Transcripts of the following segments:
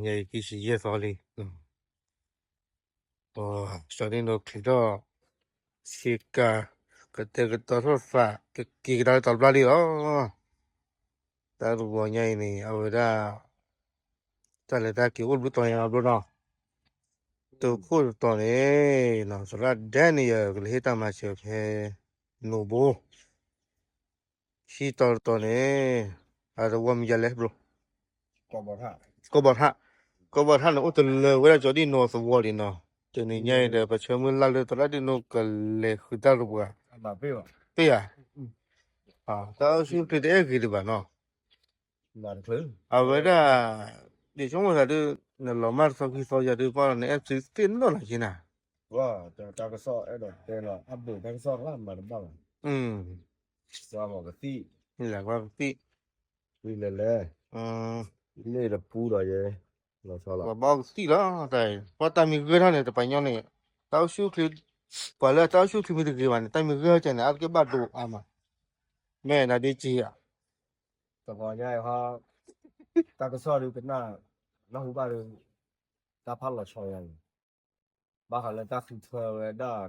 ယဲယခံဆံယဲၢ်သီလံ, ကၠီဒံၣ်နိချံးထီၣ် ဆ့ကၤ ကတဲာ်ကတီၤထီၣ်သး ကက့ၤကဒါလၢတၢ်တဘျီလံလီၤ. တၢ်တဝီၤညါအံၤန့ၣ် အဝဲဒၣ် တၢ်လဲၤတၢ်က့ၤအိၣ်တဘျုးတီၤညါဘျီနီၤ, တခိၣ်တတီၤန့ၣ် သရၣ်ဒဲန့ၣ်ယကလဲၤဟ့ၣ်တၢ်မၤစၢၤဖဲ နိၣ်ဘိ ခံတီၤတတီၤန့ၣ် အတဝီၤမံၤယလဲၣ်ဘျီ ကီၢ်ဘီထၣ်, ကီၢ်ဘီထၣ်န့ၣ် အိၣ်တလၢဝဲဒၣ်ကၠီဒံၣ်နိသဝီလံနီၤ, တနံၤညါအံၤဒီး ပဆၢမုၢ်လၢ်လၢသရၣ်ဒံၣ်နိကလဲၤဃုာ်တၢ်တပှၤ, ပ့ၢ်ဧါ, တၢ်အိၣ်ဆူၣ်အိၣ်ချ့တအဲၣ်ဂ့ၤဒံးဘၣ်နီၤ, အဝဲဒၣ် ဒ်ဆိကမိၣ်သးဒုး နလီၤမၢ်တသီခံသီယၤဒုး ပှၤလီၤန့ၣ် အဲၣ်သုသ့ၣ်နီၣ်လီၤက့ၤနၤ တၢ်ကစီၣ်အဲၣ်ဒိးတဲလီၤ အဘၢၣ်တၢ်ကစီၣ်လၢမၤတဘၣ်ဘၣ်, ကွၢ်မီၤကသံၣ်, ကွၢ်ကသံၣ်, လဲၤလဲၤ, မ့ၢ်တပူဒီးယဲ, လီၤဆီလီၤ, ပှၤဘၣ်ကသံၣ်လီၤ, ပှၤတၢ်မံၤဂ့ၤထီၣ်န့ၣ် တပှၤညီန့ၣ်, တၢ်အိၣ်ဆူၣ်အိၣ်ချ့, ပှၤလၢတၢ်အိၣ်ဆူၣ်အိၣ်ချ့မ့ၢ်တဂ့ၤဘၣ်န့ၣ် တၢ်မံၤဂ့ၤထီၣ်ကဲန့ၣ် အါတက့ၢ်ဘၣ်ဒိအါမး, မ့ၢ်နဒ့က့ဧါ, တဂီၤညါအံၤဟီ, တၢ်ကစီၣ်ဒုးကနၣ်, နၢ်ဟူဘၣ်ဒုး, တၢ်ဖးလီၤဆီယၤန့ၣ် ဘၣ်ဃးလၢတၢ်ဃုထၢဝဲဒၣ်,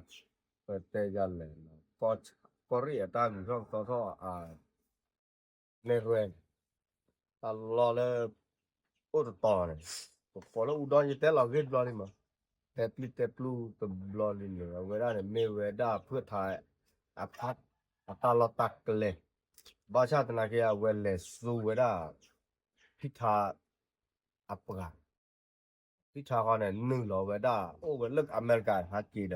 ပတဲယၤလဲၣ်, ကီၢ်ရ့ၣ်အတၢ်ဂုၤထီၣ်သီထီၣ်အ, နဲၣ်ရွဲ, တၢ်လီၢ်လၢ, အိၣ်တတီၤန့ၣ်, ပကိးလၢအူဒီယတဲလီၤဂ့ၢ်တဘျီလံမး, တဲပျံၤတဲပျူၢ်တဘျီလံန့ၣ် အဝဲဒၣ်န့ၣ် မ့ၢ်ဝဲဒၣ်ဖုၣ်ထါ, အဖး, အတၢ်လီၢ်တၢ်ကျဲ, ဘၣ်ဆၣ်သနာ်က့ အဝဲလဲၤစိဝဲဒၣ်, ဖုၣ်ထါ, အပှၤ ဖုၣ်ထါဃီန့ၣ် နုာ်လီၤဝဲဒၣ် အိၣ်ဝဲလၢအမဲရကၤဟးက့ၤဒီး,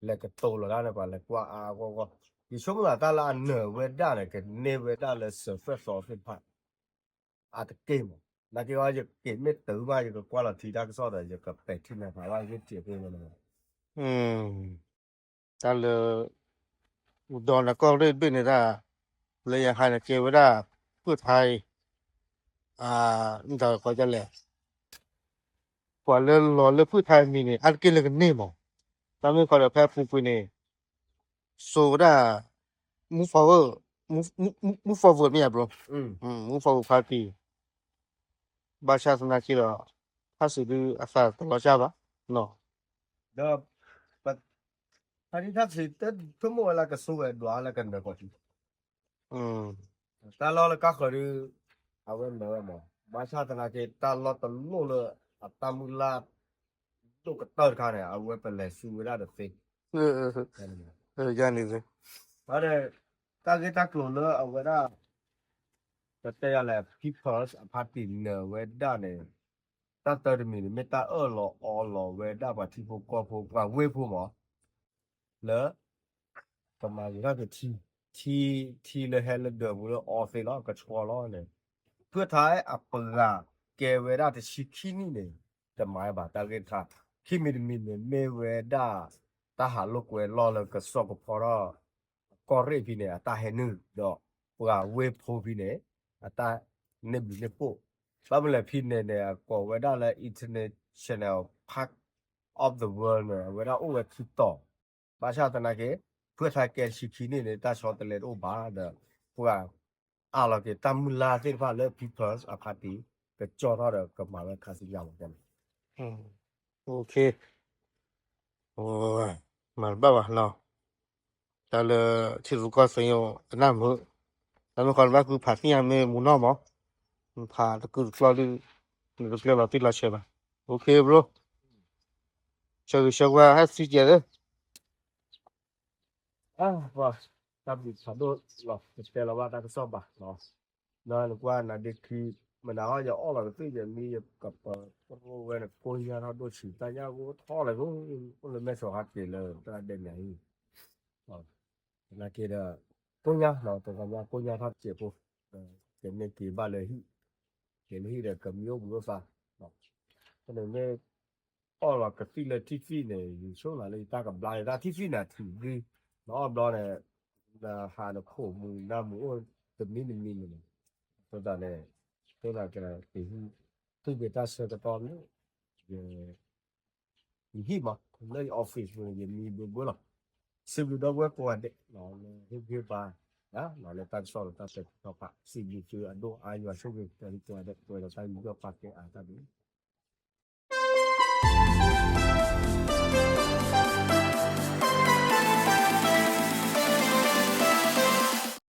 လဲၤကတိၤလီၤဒၣ်န့ၣ် ပှၤလဲၤကွၢ်အါအါဂီၢ်ဂီၢ်, ယဆိကမိၣ်သးတၢ်လၢအနၢၤဝဲဒၣ်န့ၣ် ကန့ၢ်ဝဲဒၣ်လၢ surface သ့ၣ်တဖၣ်, အတက့ၢ်မး, နာ်က့အီၤ ယက့ၤမ့ၢ်တုၤမး ယကကွၢ်လီၤထံတၢ်ကစီၣ်ဒီး ယကပဲာ်ထံနီၤဖးဘၣ်ဂ့ၢ်တစဲးဖိန့ၣ် တၢ်လၢ အူဒီနၤကီၢ်ရ့ၣ်တဘ့ၣ်န့ၣ်တၢ် လၢယဟါန့ၣ်ကဲဝဲဒၣ် ဖုၣ်ထါအံၤ မတၤကီဒ်လဲၣ် ပှၤလၢလီၤလၢဖုၣ်ထါအမံၤန့ၣ် အါတက့ၢ်လၢကန့ၢ်မး, တၢ်မ့ၢ်ခီဒီးဖဲအပူၤကွံာ်န့ၣ် စိဝဲဒၣ် move forward, move forward မ့ၢ်ယါ bro, move forward party, ဘၣ်ဆၣ်သနာ်က့ဒီး ထၣ်စံးဒုအသးတလီၤစၢ်ဘၣ်, ဒီး ဖါတံၢ်ထၣ်စံး တဆိကမိၣ်ဝဲလၢကစိဝဲဒွးလၢကနၢၤကီၢ်ထံး, တၢ်လီၢ်လၢကါဃၢၤဒု အဝဲမၤဝဲမး, ဘၣ်ဆၣ်သနာ်က့ တၢ်လီၢ်တလိၣ်လၢအတၢ်မုၢ်လၢ် ဒိၣ်ကတၢၢ်တခါန့ၣ် အဝဲပလဲၤစူဝဲဒၣ်တသ့, ယန့ၣ်, တၢ်ဂ့ၢ်တၢ်ကျိၤလၢအဝဲဒၣ် ပတဲယၤလဲၣ် People's Party နၢၤဝဲဒၣ်န့ၣ် တၢ်တၢတမံၤန့ၣ် မ့ၢ်တၢ်အၢၣ်လီၤအီလီၤဝဲဒၣ်ပှၤထံဖိကီၢ်ဖိ ပှၤဝ့ၢ်ဖိမး လၢ ကမၤဂ့ၤထီၣ်က့ၤထံ, ထံ, ထံလၢဟဲလၢဒၢးပူၤလၢအီသ့လီၤ ကဆှီလီၤန့ၣ်, ဖုၣ်ထါအပှၤကဲဝဲဒၣ်တဆံခံနံၣ်န့ၣ် တမၤဘၣ်တၢ်ဂ့ၢ်တခါ, ခံမံၤတမံၤန့ၣ် မ့ၢ်ဝဲဒၣ် တၢ်ဟးလိာ်ကွဲလီၢ်လၢကစီၣ်ကဖီထီၣ် ကီၢ်ရ့ၣ်ဖဲန့ၣ် အတၢ်ဟဲနုာ်ဒီး ပှၤဝ့ၢ်ဖိဖဲန့ၣ် အတၢ်န့ၢ်ဘျုးန့ၢ်ဖှိၣ်, ဘၣ်မနုၤလဲၣ်ဖဲန့ၣ်န့ၣ် အကိးဝဲဒၣ်လၢ International Park of the World န့ၣ် အဝဲဒၣ်အိၣ်ဝဲခံတီၤ, ဘၣ်ဆၣ်သနာ်က့ ဖုၣ်ထါကဲတဆံခံနံၣ်န့ၣ် တၢ်ဆီတလဲတအိၣ်ဘၣ်ဒီး ပှၤအးလီၤက့ၤတၢ်မုၢ်လၢ်သ့ၣ်တဖၣ်လၢ People's Party ကကၠီထီၣ်ဒီးကမၤဝဲခါဆူညါလီၤန့ၣ် မၤတဘၣ်ဘၣ်နီၤ, တၢ်လၢထံရူၢ်ကီၢ်သဲးယိာ်တနၢ်မုာ်, တၢ်မ့ၢ်ခီတဘၣ်ဃုဖးသ့ၣ်ညါမ့ၢ်မူနီၢ်မး, ဖးတကုာ်တကျီၢ်ဒုး, နတကျဲလီၤတံၢ်လီၤဆဲးဘၣ်, OK bro, ဆၢဂ့ၤဆၢဝါဟဲသံကဲးလၢ တၢ်ဘျုးဖးဒိၣ်လီၤ ကတဲလီၤဘၣ်တၢ်ကစီၣ်ဘၣ်, နကွၢ်နဒ့ခံ, မနၤဟီယအီၣ်လီၤကသ့ၣ်ယမံယကပၤပရိဝဲန့ၣ် ကိညါထီၣ်ဒိၣ်ဆံး တၢ်ညၣ်ဂိၢ်ထီၣ်လၢၤ အိၣ်လၢမဲၢ်ဆီးဟးက့ၤလၢတၢ်ဒဲးန့ၣ်အံၤ, သနာ်က့ဒီး ကိညါလီၤ တဂီၤညါကိညါထီၣ်တစဲးဖိ, ကမ့ၢ်က့ၤဘၣ်လၢဟံၣ်, က့ၤလၢဟံၣ်ဒီးကမံအိၣ်ဘှံးအိၣ်သါ, န့ၣ်မ့ၢ် အီၣ်လီၤကသံၣ်လၢထံၣ်သံၣ်န့ၣ် ယဆိကမိၣ်လၢယတၢ်ကဘျါန့ၣ် တၢ်ထံၣ်သံၣ်န့ၣ်ထံၣ်ဂ့ၤ, နအီၣ်ဘျီန့ၣ် နဟးနခိၣ်မူနၢ်မူအိၣ်တမံၤတမံၤန့ၣ်, အဃိသတးန့ၣ် အဃိသတးက့ၤ ဟံၣ်ဘ့ၣ်တၢ်ဆၢကတီၢ်န့ၣ် ယဟံၣ်မး လၢယ office ပူၤန့ၣ် ယမံဘၢဘၢလီၤ. စံးဘျုးဒီပုၢ်ဝဲၢ်ကိးဂၤဒဲး လၢဟ့ၣ်ဂံၢ်ဘါ လၢတၢ်ကစီၣ်လၢတၢ်ပဲာ်ထံနီၤဖး စံးဘျုးသုအဒိၣ်အါယွၤဆိၣ်ဂ့ၤ ပှၤကိးဂၤဒဲး ပှဲၤဒီးတၢ်ယူးယီၣ်ပာ်ကဲအါတၢ်ဘျုး